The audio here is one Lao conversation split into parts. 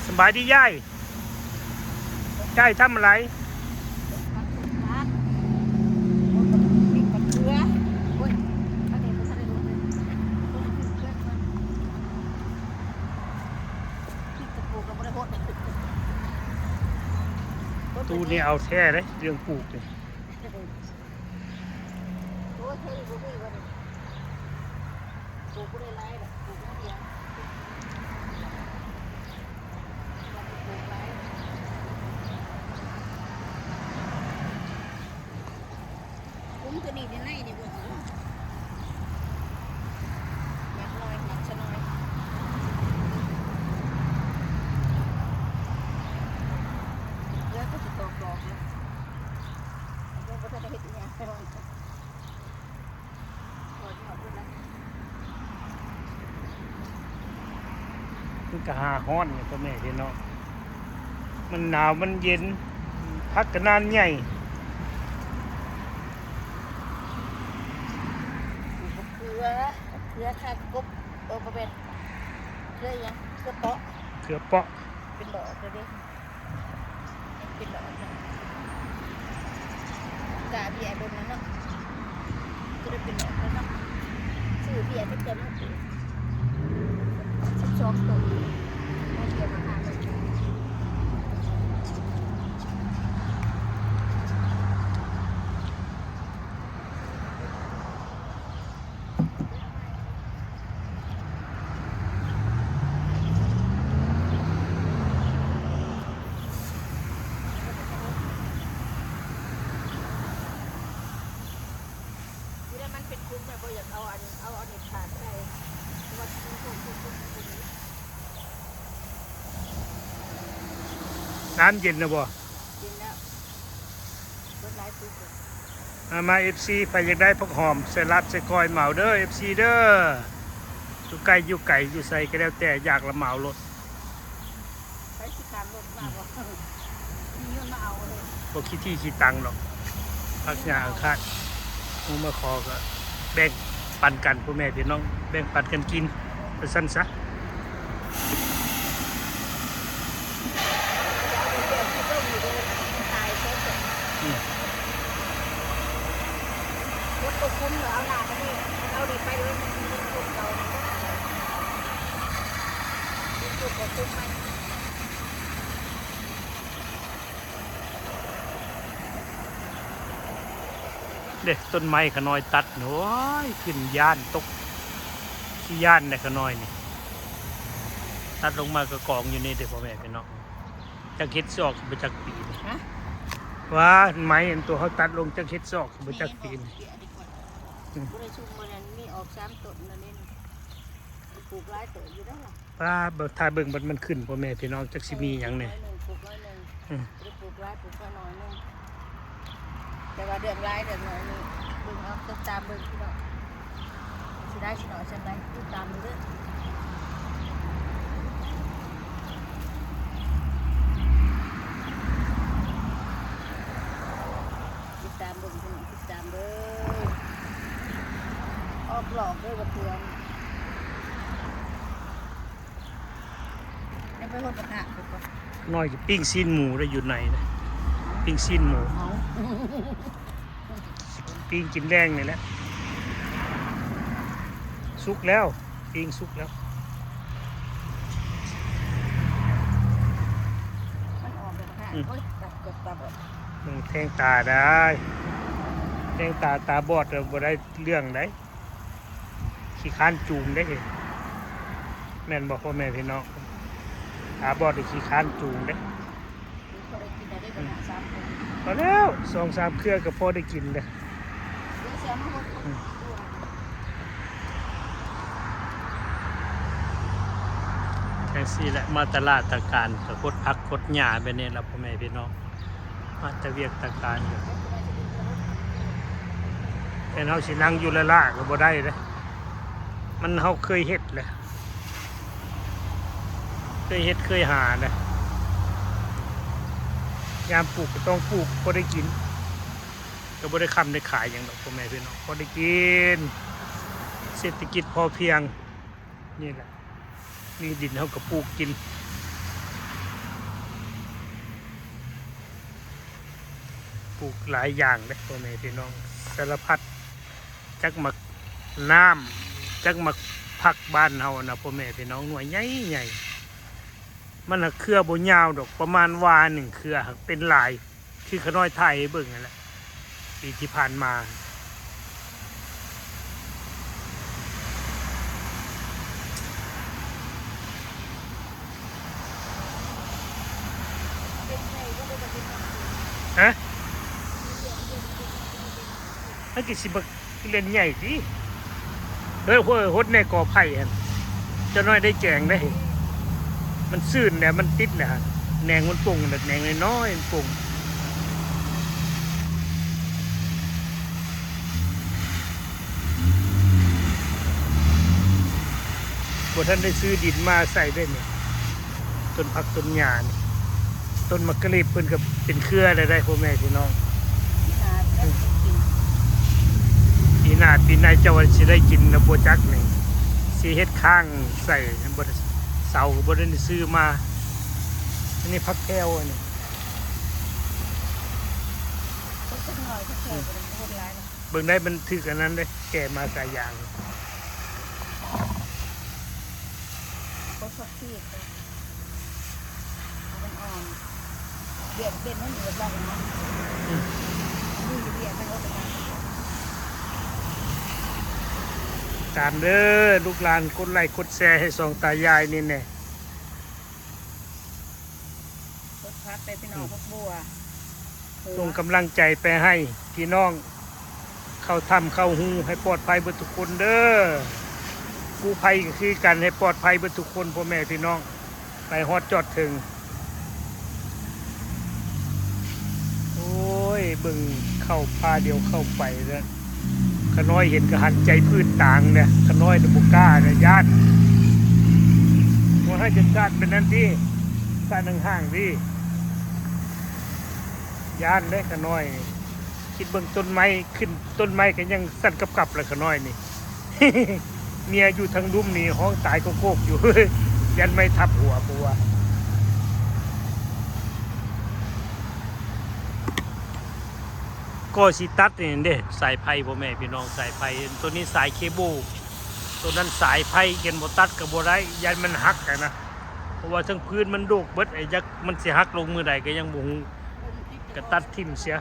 ສະບາຍດີຍາຍ ຍາຍທຳອະໄລ? ປູກຜັກ ປູກຜັກ ມີບັກເຂືອ ໂອ້ຍ ອັນນີ້ບໍ່ທັນໄດ້ລົດເລີຍ ບໍ່ໄດ້ຖືກເຄື່ອງເພິ່ນ ທີ່ຈະປູກກໍບໍ່ໄດ້ໂພດ ຕູນີ້ເອົາແທ້ເດ້ ເລື່ອງປູກນີ້. ໂອ້ຍ ເທື່ອນີ້ບໍ່ມີວ່ານີ້ ປູກບໍ່ໄດ້ຫຼາຍດອກ ປູກໜ້ອຍດຽວ ວ່າຊິປູກຫຼາຍ ຄຸມຕົວນີ້ຢູ່ໃນນີ້ເບິ່ງເອົາເດີ ໝາກນ້ອຍ ໝາກຊະນ້ອຍ ເຫຼືອກໍຊິຕອກດອກຢູ່. ຍັງບໍ່ທັນໄດ້ເຮັດອີ່ຫຍັງ ມັນກໍຫາຮ້ອນນີ້ ພໍ່ແມ່ພີ່ນ້ອງ ມັນໜາວ ມັນເຢັນ ຜັກກະນານໃຫຍ່ ບັກເຂືອ ເຂືອຄາກົບ ເອີ ບໍ່ແມ່ນ ເຂືອຫຍັງ ເຂືອເປາະ ເຂືອເປາະ ເປັນດອກແລ້ວເດ້. ເປັນດອກເນາະ ກະເບ້ຍດົນແລ້ວເນາະ ກໍໄດ້ເປັນດອກແລ້ວເນາະ ຊື້ເບ້ຍຈັກຕົ້ນ ສິບສອງຕົ້ນ ໄດ້ເບ້ຍມາຫ້າຕົ້ນ. ນ້ຳເຢັນແລ້ວບໍ່? ເຢັນແລ້ວ ເບິດຫຼາຍປຸກເລີຍ. ມາ ມາ ເອັຟຊີ ໃຜຢາກໄດ້ຜັກຫອມໃສ່ລາບໃສ່ກ້ອຍ ມາເອົາເດີ ເອັຟຊີ ເດີ ຢູ່ໃກ້ຢູ່ໄກຢູ່ໃສກໍແລ້ວແຕ່ ຢາກລະມາເອົາໂລດ. ໃຜຊິຂ້າມລົດມາບໍ່? ມີເງິນມາເອົາເລີຍ ບໍ່ຂີ້ຖີ່ຂີ້ຕັງດອກ ຜັກຫຍ້າອັງຄານ ໝູ່ມາຂໍກໍແບ່ງປັນກັນ ພໍ່ແມ່ພີ່ນ້ອງ ແບ່ງປັນກັນກິນ ວ່າຊັ້ນຊະ. ອືມ ລົດຕົກຂຸມ ເອົາໜ້າໄປນີ້ ເອົານີ້ໄປເລີຍ ລົດເກົ່ານີ້ ລົດຕົກຂຸມໄປ. ເດ້ ຕົ້ນໄມ້ຂະນ້ອຍຕັດ ໂອ້ຍ ຂຶ້ນຢ້ານຕົກ ຂີ້ຢ້ານແດ່ຂະນ້ອຍນີ້ ຕັດລົງມາກໍກອງຢູ່ນີ້ເດ້ ພໍ່ແມ່ພີ່ນ້ອງ ຈັກເຫັດຊິອອກບໍ່ຈັກປີນີ້ ຮະ ວ່າໄມ້ອັນຕົວເຮົາຕັດລົງ ຈັກເຫັດຊິອອກບໍ່ຈັກປີນີ້ ອືມ ບໍ່ໄດ້ຊຸມ ບໍ່ນັ້ນມີອອກສາມຕົ້ນແລ້ວນີ້ ປູກຫຼາຍເຕີບຢູ່ເດ້. ປ້າ ຖ້າເບິ່ງບັດມັນຂຶ້ນ ພໍ່ແມ່ພີ່ນ້ອງ ຈັກຊິມີຫຍັງແດ່ ປູກໜ້ອຍໜຶ່ງ ປູກຫຼາຍໜຶ່ງ ອືມ ໄດ້ປູກຫຼາຍ ປູກໜ້ອຍໜຶ່ງ ແຕ່ວ່າເລື່ອງຫຼາຍເລື່ອງໜ້ອຍນີ້ ເບິ່ງເອົາ ຕິດຕາມເບິ່ງພີ່ນ້ອງ ຊິໄດ້ຊິໜ້ອຍສ່ຳໃດ ຕິດຕາມເບິ່ງເດີ ຕິດຕາມເບິ່ງພີ່ນ້ອງ. ຕາມເດີ ອອກຫຼອກເດີບັກເຂືອ ໄດ້ໄປຮອດບັກຫາກພຸ້ນ ນ້ອຍຈະປີ້ງຊີ້ນໝູໄດ້ຢູ່ໃນນະ ປີ້ງຊີ້ນໝູ ເອົາ ປີ້ງກິນແລງນີ້ແຫຼະ ສຸກແລ້ວ ປີ້ງສຸກແລ້ວ ມັນອອກແລ້ວບັກຫາກ ອືມ ໂອ້ຍ ຕາຍ ເກືອບຕາບອດ ອືມ ແທງຕາໄດ້ ແທງຕາ ຕາບອດແລ້ວບໍ່ໄດ້ ເລື່ອງໃດ ຂີ້ຄ້ານຈູງເດ້ ແມ່ນບໍ່ພໍ່ແມ່ພີ່ນ້ອງ? ຕາບອດນີ້ຂີ້ຄ້ານຈູງເດ້ ພໍໄດ້ກິນແລ້ວເດ້ ອືມ ສາມຄົນ ພໍແລ້ວ ສອງສາມເຄືອກໍພໍໄດ້ກິນເດ້ ອືມ ຈັ່ງຊີ້ແຫຼະ ມາຕະຫຼາດຕະການກໍຂົດຜັກຂົດຫຍ້າແບບນີ້ລະ ພໍ່ແມ່ພີ່ນ້ອງ. ມາແຕ່ວຽກແຕ່ການ ແມ່ນເຮົາຊິນັ່ງຢູ່ລ້າໆກໍບໍ່ໄດ້ເດ້ ມັນ ເຮົາເຄີຍເຮັດແຫຼະ ເຄີຍເຮັດເຄີຍຫາແຫຼະ ຍາມປູກກໍຕ້ອງປູກພໍໄດ້ກິນ ກໍບໍ່ໄດ້ຄ້ຳໄດ້ຂາຍຫຍັງດອກ ພໍ່ແມ່ພີ່ນ້ອງ ພໍໄດ້ກິນ ເສດຖະກິດພໍພຽງ ນີ້ແຫຼະ ມີດິນເຮົາກໍປູກກິນ ປູກຫຼາຍຢ່າງເດ້ພໍ່ແມ່ພີ່ນ້ອງ ສາລະພັດ ຈັກໝາກນ້ຳ ຈັກໝາກຜັກບ້ານເຮົານະພໍ່ແມ່ພີ່ນ້ອງ ໜ່ວຍໃຫຍ່ໆ ມັນຫາກເຄືອບໍ່ຍາວດອກ ປະມານວາໜຶ່ງເຄືອ ຫາກເປັນຫຼາຍ ຄືຂະນ້ອຍຖ່າຍໃຫ້ເບິ່ງຫັ້ນແຫຼະ ປີທີ່ຜ່ານມາ. ຮະ? ມັນກໍຊິບັກເຫຼັ້ນໃຫຍ່ຕິ ເອີ ໂອ້ຍ ຫົດແດ່ກໍໄຜ່ຫັ້ນ ຈັກໜ້ອຍໄດ້ແກງເດ້ ມັນຊືນແລ້ວ ມັນຕິດແລ້ວ ແໜງມັນປົ່ງ ແໜງນ້ອຍໆມັນປົ່ງ. ບໍ່ທັນໄດ້ຊື້ດິນມາໃສ່ເດ້ນີ້ ຕົ້ນຜັກຕົ້ນຫຍ້ານີ້ ຕົ້ນໝາກກະລິບເພິ່ນກໍເປັນເຄືອແລ້ວໄດ໋ ພໍ່ແມ່ພີ່ນ້ອງ. ປີໜ້າ ປີໜ້າປີໃນເຈົ້າວ່າຊິໄດ້ກິນແລ້ວບໍ່ຈັກນີ້ ຊິເຮັດຄ້າງໃສ່ ບໍ່ໄດ້ ເສົາກໍບໍ່ໄດ້ຊື້ມາ. ອັນນີ້ຜັກແພວ ອັນນີ້ ເບິ່ງໄດ້ມັນຖືກອັນນັ້ນເດ້ ແກ່ມາກາຍາງ. ກົດຜັກຊີດ ເອົາມັນອ່ອນ ບຽກເປັນມັນເອງເນາະ ອືມ ມີຢູ່ ບຽກມັນອອກໄປ ຕາມເດີລູກຫຼານ ກົດໄລກົດແຊໃຫ້ສອງຕາຍາຍນີ້ແດ່. ກົດຜັກໄປພີ່ນ້ອງ ອືມ ຜັກບົວ ສົ່ງກຳລັງໃຈໄປໃຫ້ພີ່ນ້ອງ ເຂົ້າຖ້ຳເຂົ້າຮູໃຫ້ປອດໄພເບິດທຸກຄົນເດີ ກູ້ໄພກໍຄືກັນ ໃຫ້ປອດໄພເບິດທຸກຄົນ ພໍ່ແມ່ພີ່ນ້ອງ ໄປຮອດຈອດເຖິງ. ໂອ້ຍ ເບິ່ງເຂົ້າປ່າດຽວເຂົ້າໄປແລ້ວ ຂະນ້ອຍເຫັນກໍຫັນໃຈພືດຕາງແຫຼະ ຂະນ້ອຍນະບໍ່ກ້ານະ ຢ້ານ ບໍ່ໃຫ້ຈັດຊາດເປັນນັ້ນຕິ ຊາດຫ່າງໆຕິ ຢ້ານເດ້ຂະນ້ອຍນີ້ ຄິດເບິ່ງຕົ້ນໄມ້ຂຶ້ນ ຕົ້ນໄມ້ກໍຍັງສັ່ນກັບໆແລ້ວຂະນ້ອຍນີ້ ເມຍຢູ່ທາງລຸ່ມນີ້ຮ້ອງຕາຍໂກກໆຢູ່ ຢ້ານໄມ້ທັບຫົວ ບໍ່ວ່າ ກໍຊິຕັດນີ້ເດ້ ສາຍໄຟ ພໍ່ແມ່ພີ່ນ້ອງ ສາຍໄຟ ໂຕນີ້ສາຍເຄເບິ້ນ ໂຕນັ້ນສາຍໄຟ ຄັນບໍ່ຕັດກໍບໍ່ໄດ້ ຢ້ານມັນຫັກຫັ້ນນະ ເພາະວ່າທັງພື້ນມັນໂດກເບິດ ໄອ້ຈັກມັນຊິຫັກລົງມື້ໃດກໍຍັງບໍ່ຮູ້ ກໍຕັດຖິ້ມເສຍ.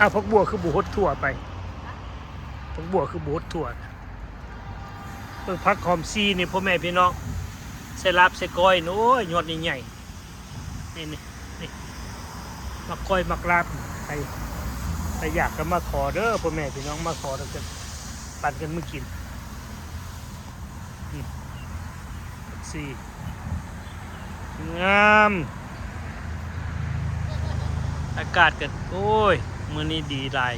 ອ້າວ ຜັກບົວຄືບໍ່ຫົດທົ່ວໄປ ຜັກບົວຄືບໍ່ຫົດທົ່ວ ເບິ່ງຜັກຫອມຊີນີ້ ພໍ່ແມ່ພີ່ນ້ອງ ໃສ່ລາບໃສ່ກ້ອຍນີ້ ໂອ້ຍ ຍອດໃຫຍ່ໆ ນີ້ ນີ້ ນີ້ ມັກກ້ອຍມັກລາບ ໃຜ ໃຜຢາກກໍມາຂໍເດີ ພໍ່ແມ່ພີ່ນ້ອງ ມາຂໍແລ້ວກໍປັນກັນມື້ກິນ ນີ້ ຜັກຊີ ງາມ ອາກາດກໍ ໂອ້ຍ ມື້ນີ້ດີຫຼາຍ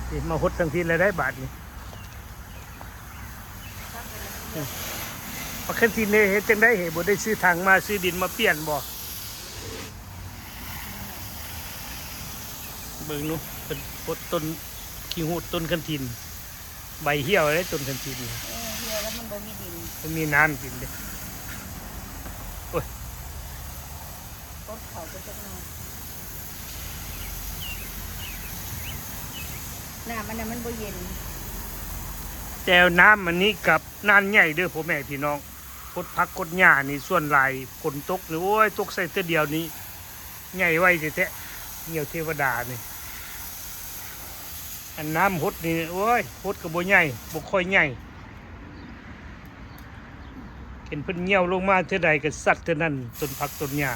ນີ້ ມາຫົດທັງທີແລ້ວໄດ໋ບາດນີ້. ບັກຄັນທີນເດ້ ເຮັດຈັ່ງໃດເຫ ບໍ່ໄດ້ຊື້ຖັງມາ ຊື້ດິນມາປ່ຽນບໍ່? ເບິ່ງດູ ເພິ່ນປົດຕົ້ນ ຂີ້ຫູດຕົ້ນຄັນທີນ ໃບຫ່ຽວເດ້ຕົ້ນຄັນທີນ ເອີ ຫ່ຽວແລ້ວມັນບໍ່ມີດິນ ບໍ່ມີນ້ຳກິນເດ້ ໂອ້ຍ. ກົດເຂົ້າໄປຈັກໜ້ອຍ ນ້ຳອັນນັ້ນມັນບໍ່ເຢັນ ແຕ່ນ້ຳອັນນີ້ກັບນ້ຳໃຫຍ່ເດີພໍ່ແມ່ພີ່ນ້ອງ ກົດຜັກກົດຫຍ້ານີ້ສ່ວນຫຼາຍຝົນຕົກນີ້ ໂອ້ຍ ຕົກໃສ່ເທື່ອດຽວນີ້ໃຫຍ່ໄວແທ້ໆ ຫຍ້ຽວເທວະດານີ້ ອັນນ້ຳຫົດນີ້ ໂອ້ຍ ຫົດກໍບໍ່ໃຫຍ່ ບໍ່ຄ່ອຍໃຫຍ່. ເຫັນເພິ່ນຍ່ຽວລົງມາເທື່ອໃດກໍຊັດເທື່ອນັ້ນ ຕົ້ນຜັກຕົ້ນຫຍ້າ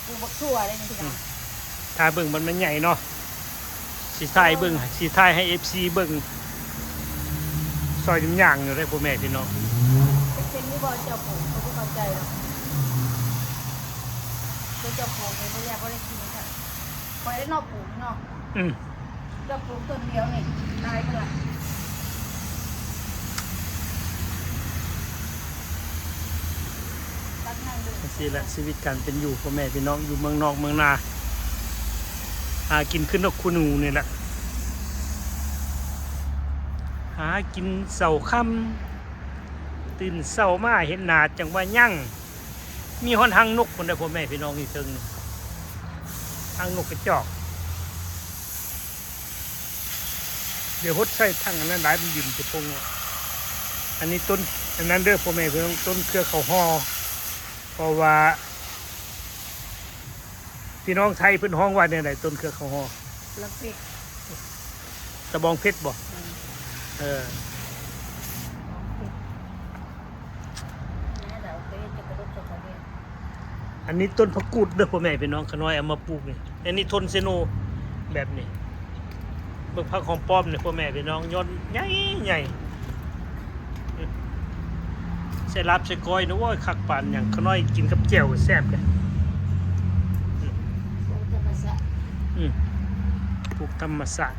ປູກບັກຖົ່ວເດ້ນີ້ພີ່ນ້ອງ ອືມ ຖ້າເບິ່ງມັນ ມັນໃຫຍ່ເນາະ ຊິຖ່າຍເບິ່ງ ຊິຖ່າຍໃຫ້ເອັຟຊີເບິ່ງ ຊອຍຫຍ້າງຢູ່ເດ້ພໍ່ແມ່ພີ່ນ້ອງ ເຫັນຢູ່ບໍ່ ເຈົ້າປູກ ຂ້ອຍບໍ່ເຂົ້າໃຈດອກ ເຈົ້າ ເຈົ້າປູກນີ້ບໍ່ຢາກ ບໍ່ໄດ້ກິນ ຂ້ອຍໄດ້ເນາະ ປູກເນາະ ອືມ ເຈົ້າປູກຕົ້ນດຽວນີ້ ຕາຍພຸ້ນລະ ຕັດໃຫ້ເລີຍ ຈັ່ງຊີ້ແຫຼະ ຊີວິດການເປັນຢູ່ ພໍ່ແມ່ພີ່ນ້ອງ ຢູ່ເມືອງນອກເມືອງນາ ຫາກິນຄືນົກຄືໜູນີ້ແຫຼະ ຫ ຫາກິນເຊົ້າຄ່ຳ ຕື່ນເຊົ້າມາເຫັນໜ້າຈັ່ງວ່າຍັງ ມີຮອດຮັງນົກພຸ້ນເດີພໍ່ແມ່ພີ່ນ້ອງ ຢູ່ເທິງນີ້ ຮັງນົກກະຈອກ. ດຽວຫົດໃສ່ຖັງອັນນັ້ນຫຼາຍ ມັນດິນຈະປົງອອກ. ອັນນີ້ຕົ້ນ ອັນນັ້ນເດີພໍ່ແມ່ພີ່ນ້ອງ ຕົ້ນເຄືອເຂົ້າຫໍ່ ເພາະວ່າ ພີ່ນ້ອງໄທເພິ່ນຮ້ອງວ່າແນວໃດ? ຕົ້ນເຄືອເຂົ້າຫໍ່ ລະເປັດ ຕະບອງເພັດບໍ? ອືມ ເອີ ຕະບອງເພັດ ແມ່ນແລ້ວ ເປັດຈະກະດົກເຂົ້າໄປເດ້. ອັນນີ້ຕົ້ນຜັກກູດເດີພໍ່ແມ່ພີ່ນ້ອງ ຂະນ້ອຍເອົາມາປູກນີ້. ອັນນີ້ທົນເຊໂນ ແບບນີ້ ເບິ່ງຜັກຫອມປ້ອມນີ້ພໍ່ແມ່ພີ່ນ້ອງ ຍອດໃຫຍ່ໆ ໃສ່ລາບໃສ່ກ້ອຍນະ ໂອ້ຍ ຄັກປານຫຍັງ ຂະນ້ອຍກິນກັບແຈ່ວແຊບເດ້. ອືມ ປູກທຳມະຊາດ ອືມ ປູກທຳມະຊາດ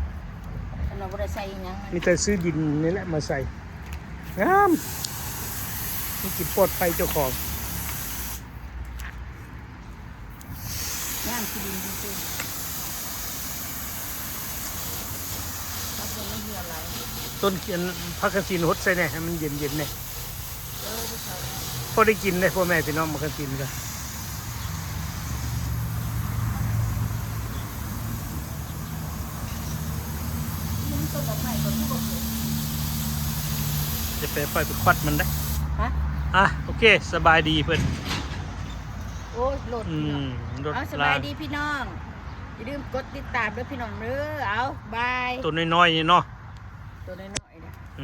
ອັນນັ້ນບໍ່ໄດ້ໃສ່ອີ່ຫຍັງ ມີແຕ່ຊື້ດິນນີ້ແຫຼະມາໃສ່ ງາມ ມີກິນປອດໄພເຈົ້າຂອງ. ນ້ຳຂີ້ດິນຊື່ໆ ມັນບໍ່ມີເຫື່ອຫຼາຍ. ຕົ້ນ ອັນ ຜັກກະສິນຫົດໃສ່ແດ່ ໃຫ້ມັນເຢັນໆແດ່. ເອີ ພໍໄດ້ກິນເດ້ພໍ່ແມ່ພີ່ນ້ອງ ໝາກກະສິນກະ ມັນຕົ້ນດອກໄມ້ກໍຄືບໍ່ຂຶ້ນ. ຈະໄປ ໄປ ໄປຄວັດມັນໄດ້. ຮະ? ອ່ະ ໂອເຄ ສະບາຍດີເພິ່ນ. ໂອ້ຍ ລົດ ອືມ ພີ່ນ້ອງ ລົດ ເອົາ ສະບາຍດີພີ່ນ້ອງ ຢ່າລືມກົດຕິດຕາມເດີພີ່ນ້ອງເດີ. ເອົາ ບາຍ. ໂຕນ້ອຍໆນີ້ເນາະ ໂຕນ້ອຍໆ.